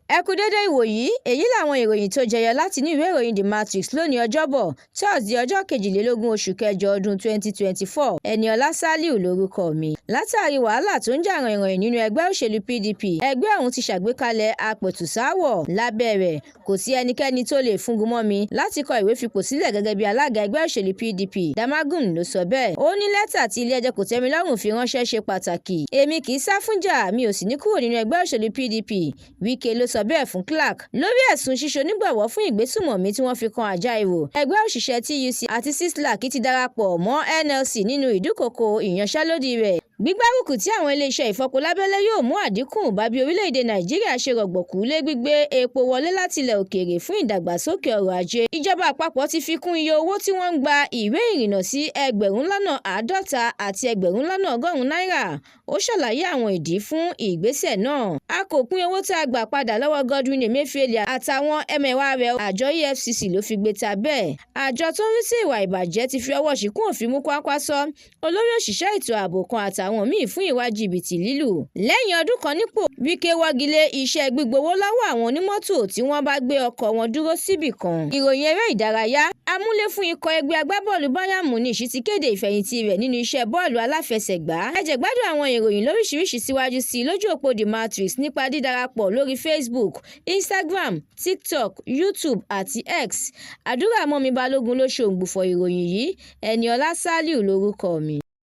Ẹ kú dédé ìwòyí. Èyí làwọn ìròyìn tó jẹyọ láti inú ìwé ìròyìn The Matrix lónìí, Ọjọ́bọ̀, Thursday, ọjọ́ 22 oṣù kẹjọ ọdún 2024. Ẹniọlá Saliu lórúkọ mi. Látàrí wàhálà tó ń jà ràìnràìn nínú ẹgbẹ́ òṣèlú PDP, ẹgbẹ́ ọ̀hún ti ṣàgbékalẹ̀ apẹ̀tùsááwọ̀ lábẹ́ rẹ̀. Kò sí ẹnikẹ́ni tó lè fúngun mọ́ mi láti kọ ìwé fipò sílẹ̀ gẹ́gẹ́ bí alága ẹgbẹ́ òṣèlú PDP, Damagum ló sọ bẹ́ẹ̀. Ó ní lẹ́tà tí ilé-ẹjọ́ kòtẹ́milọ́rùn fi ránṣẹ́ ṣe pàtàkì. Èmi kì í sá fúnjà, mi ò sì ní kúrò nínú ẹgbẹ́ òṣèlú PDP, Wike ló sọ bẹ́ẹ̀ fún Clark. Lórí ẹ̀sùn ṣíṣe onígbọ̀wọ́ fún ìgbésùmọ̀mí tí wọ́n fi kan Ajaero, ẹgbẹ́ òṣìṣẹ́ TUC àti CISLAC ti darapọ̀ mọ́ NLC nínú ìdúkokò ìyanṣẹ́lódì rẹ̀. Gbígbárùkù tí àwọn iléeṣẹ́ ìfọpo lábẹ́lé yóò mú àdínkù bá bí orílẹ̀-èdè Nàìjíríà ṣe rọ̀gbọ̀kú lé gbígbé epo wọlé láti ilẹ̀ òkèèrè fún ìdàgbàsókè ọrọ̀ ajé. Ìjọba àpapọ̀ ti fi kún iye owó tí wọ́n ń gba ìwé ìrìnnà sí 50,000 àti 100,000 náírà. Ó ṣàlàyé àwọn ìdí fún ìgbésẹ̀ náà. A kò pín owó tá a gbà padà lọ́wọ́ Godwin Emefiele àtàwọn ẹmẹ̀wà rẹ̀, àjọ EFCC ló figbe ta bẹ́ẹ̀. Àjọ tó ń rí sí ìwà ìbàjẹ́ ti fi ọwọ́ ṣìkún òfin mú Kwankwaso, olórí òṣìṣẹ́ ètò ààbò kan, àtàwọn míì fún ìwà jìbìtì lílù. Lẹ́yìn ọdún kan nípò, Wike wọ́gilé iṣẹ́ gbígbówó lọ́wọ́ àwọn onímọ́tò tí wọ́n bá gbé ọkọ̀ wọn dúró síbì kan. Ìròyìn eré ìdárayá. Amúlé fún ikọ̀ ẹgbẹ́ agbábọ́ọ̀lù Bayern Munich ti kéde ìfẹ̀yìntì rẹ̀ nínú iṣẹ́ bọ́ọ̀lù aláfẹsẹ̀gbá. Ẹ jẹ́ gbádùn àwọn ìròyìn lóríṣiríṣi síwájú sí i lójú òpó The Matrix nípa dídarapọ̀ lórí Facebook, Instagram, TikTok, YouTube àti X. Àdúràmọ́mi Balógun ló ṣe òǹgbùfọ̀ ìròyìn yìí. Ẹniọlá Saliu lórúkọ mi.